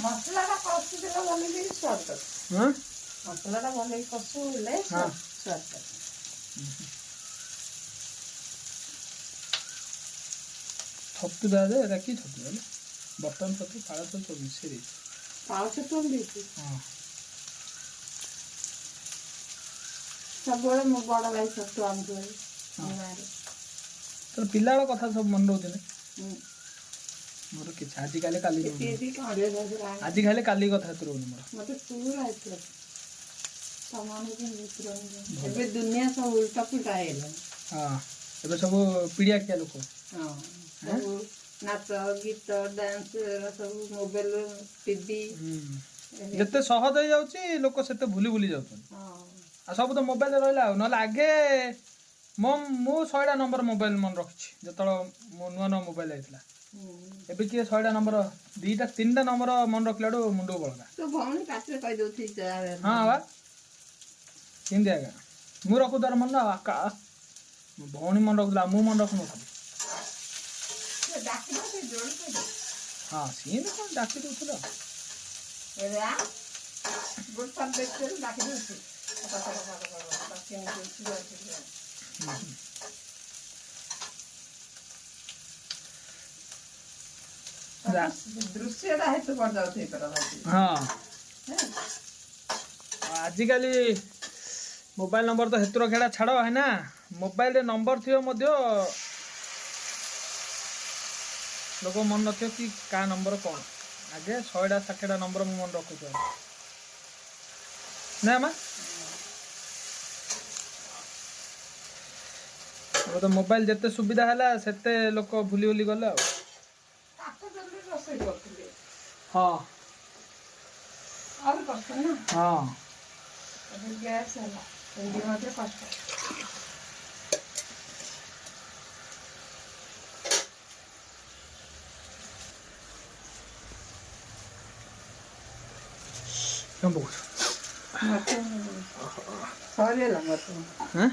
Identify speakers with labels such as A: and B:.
A: ମସଲାଟା କଷିଦେଲେ ଭଲକି ସ୍ୱାଦ।
B: ହଁ।
A: ମସଲାଟା ଭଲକି କଷିଲେ ସ୍ୱାଦ।
B: ଛତୁ ଦା, ଏଟା କି ଛତୁ ହେଲେ? ବଟନ ଛତୁ, ପାଳ ଛତୁ ସବୁ ମିଶେଇ ଦେଇଛି।
A: ପାଳ ଛତୁ ମୁଁ ଦେଇଛି। ସବୁବେଳେ ମୋ ବଡ଼ ଭାଇ ଛତୁ ଆଣୁଥିବ ଆମ ଗାଁରେ।
B: ତୋର ପିଲାବେଳ କଥା ସବୁ ମନେ ରହୁଛି ନା?
A: ହୁଁ।
B: ମୋର କିଛି ଆଜିକାଲି କାଲି
A: ଏତିକି
B: ରହୁନି।
A: ଏତିକି କାଉଁରିଆ ଧରିକି ଆଣେ।
B: ଆଜି ଖାଇଲେ କାଲି କଥା ଏତେ ରହୁନି ମୋର।
A: ମତେ ପୁରା ଏତେ ତମ ଏବେ ଦୁନିଆ ସବୁ ଉଲ୍ଟା ପୁଲ୍ଟା ହେଇଗଲାଣି।
B: ହଁ, ଏବେ ସବୁ ପିଡ଼ିଆ ଖିଆ ଲୋକ।
A: ହଁ, ସବୁ ନାଚ ଗୀତ ଡ୍ୟାନ୍ସ ଏରା ସବୁ ମୋବାଇଲ, ଟିଭି।
B: ଯେତେ ସହଜ ହେଇଯାଉଛି, ଲୋକ ସେତେ ଭୁଲି ଭୁଲି ଯାଉଛନ୍ତି। ଆଉ ସବୁ ତ ମୋବାଇଲରେ ରହିଲା। ଆଉ ନହେଲେ ଆଗେ ମୁଁ 100ଟା ନମ୍ବର ମୋବାଇଲ ମନେ ରଖିଛି, ଯେତେବେଳେ ମୋ ନୂଆ ନୂଆ ମୋବାଇଲ ହେଇଥିଲା। ଏବେ କିଏ 100ଟା ନମ୍ବର? ଦିଟା ତିନିଟା ନମ୍ବର ମନେ ରଖିଲାଠୁ ମୁଣ୍ଡକୁ ବଳକା।
A: ତୋ ଭଉଣୀ ପାଟିରେ କହିଦଉଛି ଯାହା।
B: ହଁ ବା, ସେମିତି ଆଜ୍ଞା। ମୁଁ ରଖୁ ତାର ମନେ, ଆଉ ମୋ ଭଉଣୀ ମନେ ରଖୁଥିଲା, ମୁଁ ମନେ ରଖୁନଥିଲି।
A: ସେ ଡାକିବ, ସେ ଜୋର କହିଦଉଛି।
B: ହଁ, ସିଏ କ'ଣ ଡାକି ଦଉଥିଲା।
A: ଏବେ ଆ ଗୋଟେ ଥର ଦେଖିଦେଲେ ଡାକି ଦଉଛି, ଫଟ ଫଟ ଫଟ ଫଟ ଫଟ କେମିତି ଅଛି। ଦୃଶ୍ୟଟା ହେତୁ ପଡ଼ିଯାଉଛି ତୋର ଭାଇ।
B: ହଁ, ଆଜିକାଲି ମୋବାଇଲ ନମ୍ବର ତ ହେତୁର ଖେଡ଼ା ଛାଡ଼ ହେ ନା। ମୋବାଇଲରେ ନମ୍ବର ଥିବ ମଧ୍ୟ, ଲୋକ ମନେ ନଥିବ କି କାହା ନମ୍ବର କ'ଣ। ଆଗେ 100ଟା 60ଟା ନମ୍ବର ମୁଁ ମନେ ରଖୁଛି ନା ମା। ଏବେ ତ ମୋବାଇଲ ଯେତେ ସୁବିଧା ହେଲା, ସେତେ ଲୋକ ଭୁଲି ଭୁଲି ଗଲେ ଆଉ।
A: କାଠ ଜଲ୍ଦି ରୋଷେଇ କରୁଥିଲେ। ଆହୁରି କଷ୍ଟ ନା?
B: ହଁ।
A: ଏବେ ଗ୍ୟାସ୍ ହେଲା, ଏମିତି ମଧ୍ୟ କଷ୍ଟ।
B: କ'ଣ ପକଉଛୁ?
A: ମତେ ସରିଗଲା ମତେ।
B: ହଁ।